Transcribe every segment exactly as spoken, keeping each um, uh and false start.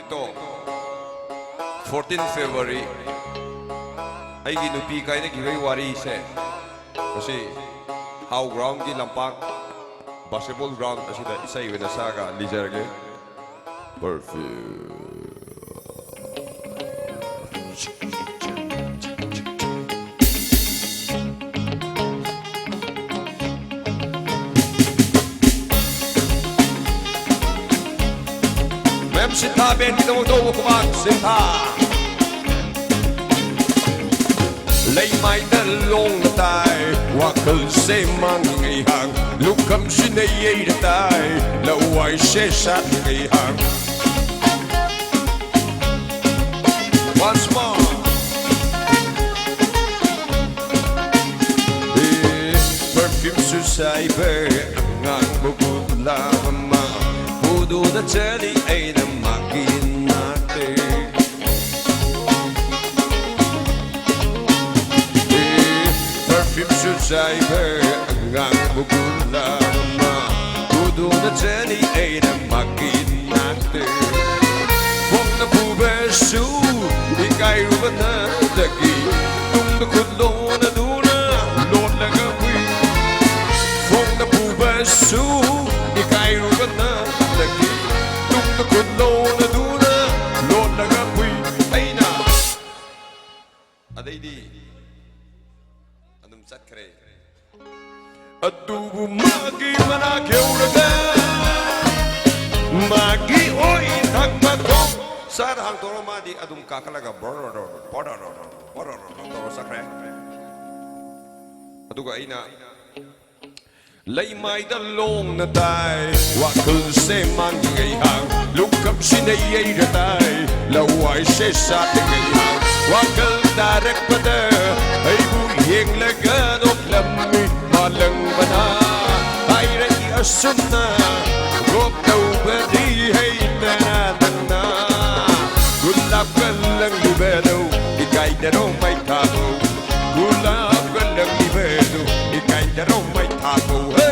ꯇꯣ, fourteen February, ꯑꯩꯒꯤ ꯅꯨꯄꯤ ꯀꯥꯏꯅꯈꯤꯕꯒꯤ ꯋꯥꯔꯤꯁꯦ ꯉꯁꯤ ꯍꯥꯎ ꯒ꯭ꯔꯥꯎꯟꯒꯤ ꯂꯝꯄꯥꯛ ꯕꯥꯁꯀꯦꯠꯕꯣꯜ ꯒ꯭ꯔꯥꯎꯟ ꯑꯁꯤꯗ ꯏꯁꯩ ꯑꯣꯏꯅ ꯁꯛꯑꯒ ꯂꯤꯖꯔꯒꯦ꯫ Perfume. ꯃꯦꯝ ꯁꯤꯟꯊꯥ ꯕꯦꯟꯒꯤꯗꯃꯛꯇ ꯎꯄꯨ ꯈꯨꯕꯥꯛ ꯁꯤꯟꯊꯥ꯫ ꯂꯩꯃꯥꯏꯗ ꯂꯣꯡꯅ ꯇꯥꯏ ꯋꯥꯈꯜꯁꯦ ꯃꯥꯡꯉꯤ ꯉꯩꯍꯥꯛ, ꯂꯨꯈꯝꯁꯤꯅ ꯌꯩꯔ ꯇꯥꯏ ꯂꯋꯥꯏꯁꯦ ꯁꯥꯠꯂꯤ ꯉꯩꯍꯥꯛ꯫ Once more. ꯑꯦ, perfumeꯁꯨ ꯁꯥꯏꯕ ꯑꯉꯥꯡꯕ ꯒꯨꯂꯥꯞ ꯑꯃ ꯄꯨꯗꯨꯅ ꯆꯠꯂꯤ ꯑꯩꯅ ꯃꯥꯒꯤ ꯅꯥꯛꯇ꯫ ꯑꯦ, perfumeꯁꯨ ꯆꯥꯏꯕ ꯑꯉꯥꯡꯕ ꯒꯨꯂꯥꯞ ꯑꯃ ꯄꯨꯗꯨꯅ ꯆꯠꯂꯤ ꯑꯩꯅ ꯃꯥꯒꯤ ꯅꯥꯛꯇ꯫ ꯐꯣꯡꯅ ꯄꯨꯕꯁꯨ ꯏꯀꯥꯏꯔꯨꯕꯅ ꯗꯒꯤ ꯇꯨꯡꯗ ꯈꯨꯠ ꯂꯣꯟꯅꯗꯨꯅ ꯂꯣꯠꯂꯒ ꯄꯨꯏ꯫ ꯐꯣꯡꯅ ꯄꯨꯕꯁꯨ ꯏꯀꯥꯏꯔꯨꯕꯅ ꯗꯒꯤ ꯇꯨꯡꯗ ꯈꯨꯠ ꯂꯣꯟꯅꯗꯨꯅ ꯂꯣꯠꯂꯒ ꯄꯨꯏ꯫ ꯑꯩꯅ ꯑꯗꯩꯗꯤ ꯑꯗꯨꯝ ꯆꯠꯈ꯭ꯔꯦ꯫ ꯑꯗꯨꯕꯨ ꯃꯥꯒꯤ ꯃꯅꯥꯛ ꯌꯧꯔꯒ ꯃꯥꯒꯤ ꯑꯣꯏ ꯊꯪꯕ ꯈꯣꯡ ꯁꯠ ꯍꯥꯡꯗꯣꯛꯑ ꯃꯥꯗꯤ ꯑꯗꯨꯝ ꯀꯥꯈꯠꯂꯒ ꯕꯣꯔꯣꯔꯣ, ꯕꯣꯔꯣꯔꯣ, ꯕꯣꯔꯣꯔꯣ ꯇꯧꯔ ꯆꯠꯈ꯭ꯔꯦ꯫ ꯑꯗꯨꯒ ꯑꯩꯅ ꯂꯩꯃꯥꯏꯗ ꯂꯣꯡꯅ ꯇꯥꯏ ꯋꯥꯈꯜꯁꯦ ꯃꯥꯡꯉꯤ ꯉꯩꯍꯥꯛ, ꯂꯨꯈꯝꯁꯤꯅ ꯌꯩꯔ ꯇꯥꯏ ꯂꯋꯥꯏꯁꯦ ꯁꯥꯠꯂꯤ ꯉꯩꯍꯥꯛ꯫ ꯋꯥꯈꯜ ꯇꯥꯔꯛꯄꯗ ꯑꯩꯕꯨ ꯌꯦꯡꯂꯒ ꯅꯣꯛꯂꯝꯃꯤ ꯃꯥꯂꯪꯕꯅ꯫ ꯍꯥꯏꯔꯛꯏ ꯑꯁꯨꯝꯅ ꯒꯣꯞ ꯇꯧꯕꯗꯤ ꯍꯩꯇꯅ ꯅꯪꯅ꯫ ꯒꯨꯂꯥꯞ ꯀꯜꯂꯪꯂꯤꯕꯗꯧ ꯏꯀꯥꯏꯗꯔꯣ ꯃꯩ ꯊꯥꯕꯧ꯫ ꯒꯨꯂꯥꯞ ꯀꯜꯂꯪꯂꯤꯕꯗꯧ ꯏꯀꯥꯏꯗꯔꯣ ꯃꯩ ꯊꯥꯕꯧ꯫ ꯍꯦ!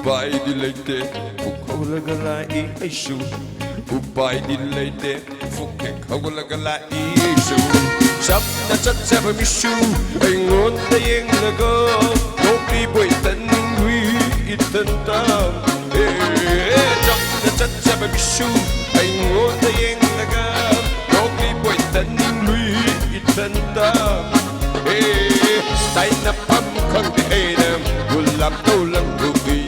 ꯎꯄꯥꯏꯗꯤ ꯂꯩꯇꯦ, ꯄꯨꯛ ꯍꯧꯒꯠꯂꯒ ꯂꯥꯛꯏ ꯑꯩꯁꯨ꯫ ꯎꯄꯥꯏꯗꯤ ꯂꯩꯇꯦ, ꯄꯨꯛ ꯍꯦꯛ ꯍꯧꯒꯠꯂꯒ ꯂꯥꯛꯏ ꯑꯩꯁꯨ꯫ ꯆꯝꯅ ꯆꯠꯆꯕ ꯃꯤꯁꯨ ꯑꯩꯉꯣꯟꯗ ꯌꯦꯡꯂꯒ ꯅꯣꯛꯂꯤꯕꯣꯏ ꯇꯟꯅꯤꯡꯂꯨꯏ ꯏꯊꯟꯇ꯫ ꯑꯦ, ꯆꯝꯅ ꯆꯠꯆꯕ ꯃꯤꯁꯨ ꯑꯩꯉꯣꯟꯗ ꯌꯦꯡꯂꯒ ꯅꯣꯛꯂꯤꯕꯣꯏ ꯇꯟꯅꯤꯡꯂꯨꯏ ꯏꯊꯟꯇ꯫ ꯑꯦ, ꯇꯥꯏꯅꯐꯝ ꯈꯪꯗꯦ ꯑꯩꯅ ꯒꯨꯂꯥꯞ ꯇꯧ ꯂꯪꯊꯣꯛꯏ꯫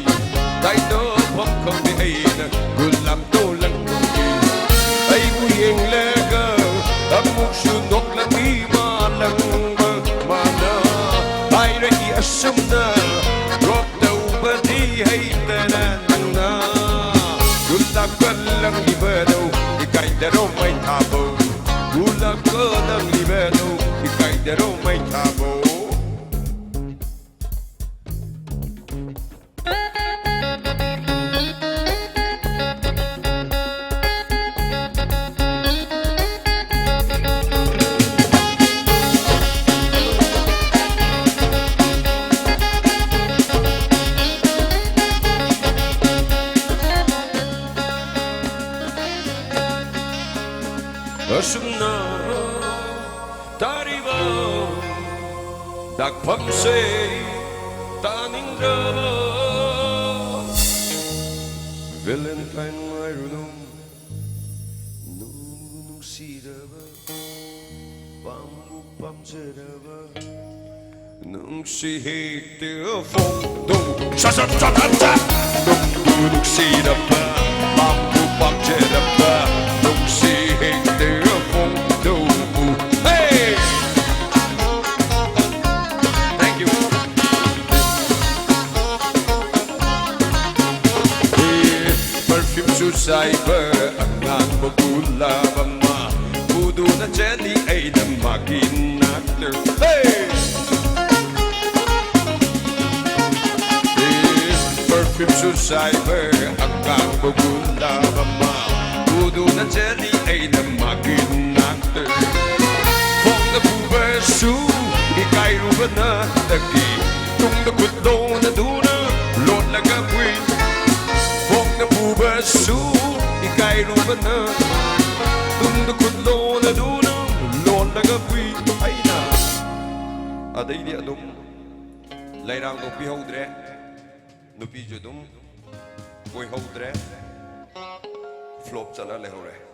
ꯇꯥꯏꯅꯐꯝ ꯈꯪꯗꯦ ꯑꯩꯅ ꯒꯨꯂꯥꯞ ꯇꯧ ꯂꯪꯊꯣꯛꯏ꯫ ꯑꯩꯕꯨ ꯌꯦꯡꯂꯒ ꯑꯃꯨꯛꯁꯨ ꯅꯣꯛꯂꯝꯃꯤ ꯃꯥꯂꯪꯕ ꯃꯥꯅ꯫ ꯍꯥꯏꯔꯛꯏ ꯑꯁꯨꯝꯅ ꯗ꯭ꯔꯣꯞ ꯇꯧꯕꯗꯤ ꯍꯩꯇꯅ ꯅꯪꯅ꯫ ꯒꯨꯂꯥꯞꯀ ꯂꯪꯂꯤꯕꯗꯧ ꯏꯀꯥꯏꯗꯔꯣ ꯃꯩ ꯊꯥꯕꯧ? ꯒꯨꯂꯥꯞꯀ ꯂꯪꯂꯤꯕꯗꯧ ꯏꯀꯥꯏꯗꯔꯣ ꯃꯩ ꯊꯥꯕꯧ? ꯑꯁꯨꯝꯅ ꯇꯥꯔꯤꯕ ꯗꯥꯛꯐꯝꯁꯦ ꯇꯥꯅꯤꯡꯗ꯭ꯔꯕ꯫ ꯚꯦꯂꯦꯟꯇꯥꯏꯟ ꯅꯨꯡꯉꯥꯏꯔꯨꯅꯨ, ꯅꯨꯡꯕꯨ ꯅꯨꯡꯁꯤꯔꯕ, ꯄꯥꯝꯕꯨ ꯄꯥꯝꯖꯔꯕ, ꯅꯨꯡꯁꯤ ꯍꯦꯛꯇ ꯐꯣꯡꯗꯣꯛ꯫ ꯁꯠ ꯁꯠ ꯁꯠ ꯁꯠ ꯁꯠ꯫ ꯅꯨꯡꯕꯨ ꯅꯨꯡꯁꯤꯔꯕ, ꯄꯥꯝꯕꯨ ꯄꯥꯝꯖꯔꯕ, ꯅꯨꯡꯁꯤ ꯍꯦꯛꯇ ꯐꯣꯡꯗꯣꯛꯎ꯫ Hey! Thank you. ꯄꯔꯐ꯭ꯌꯨꯝꯁꯨ ꯆꯥꯏꯕ ꯑꯉꯥꯡꯕ ꯒꯨꯂꯥꯞ ꯑꯃ ꯄꯨꯗꯨꯅ ꯆꯦꯜꯂꯤ ꯑꯩꯅ ꯃꯥꯒꯤ ꯅꯥꯛꯇ꯫ Hey! ꯄꯔꯐ꯭ꯌꯨꯝꯁꯨ ꯆꯥꯏꯕ ꯑꯉꯥꯡꯕ ꯒꯨꯂꯥꯞ ꯑꯃ ꯄꯨꯗꯨꯅ ꯆꯦꯜꯂꯤ ꯑꯩꯅ ꯃꯥꯒꯤ ꯅꯥꯛꯇ꯫ ꯈꯣꯡꯅ ꯄꯨꯕꯁꯨ ꯏꯀꯥꯏꯔꯨꯕꯅ ꯇꯛꯏ꯫ ꯇꯨꯡꯗ ꯈꯨꯠ ꯂꯣꯟꯅꯗꯨꯅ ꯂꯣꯠꯂꯒ ꯀꯨꯏ ꯁꯨ ꯏꯀꯥꯏꯔꯨꯕꯅ ꯇꯨꯡꯗ ꯈꯨꯠ ꯂꯣꯟꯅꯗꯨꯅ ꯂꯣꯜꯂꯒ ꯄꯨꯏ ꯑꯩꯅ꯫ ꯑꯗꯩꯗꯤ ꯑꯗꯨꯝ ꯂꯩꯔꯥꯡꯗꯣ ꯄꯤꯍꯧꯗ꯭ꯔꯦ, ꯅꯨꯄꯤꯁꯨ ꯑꯗꯨꯝ ꯀꯣꯏꯍꯧꯗ꯭ꯔꯦ, ꯐ꯭ꯂꯣꯞ ꯆꯠꯂ ꯂꯩꯍꯧꯔꯦ꯫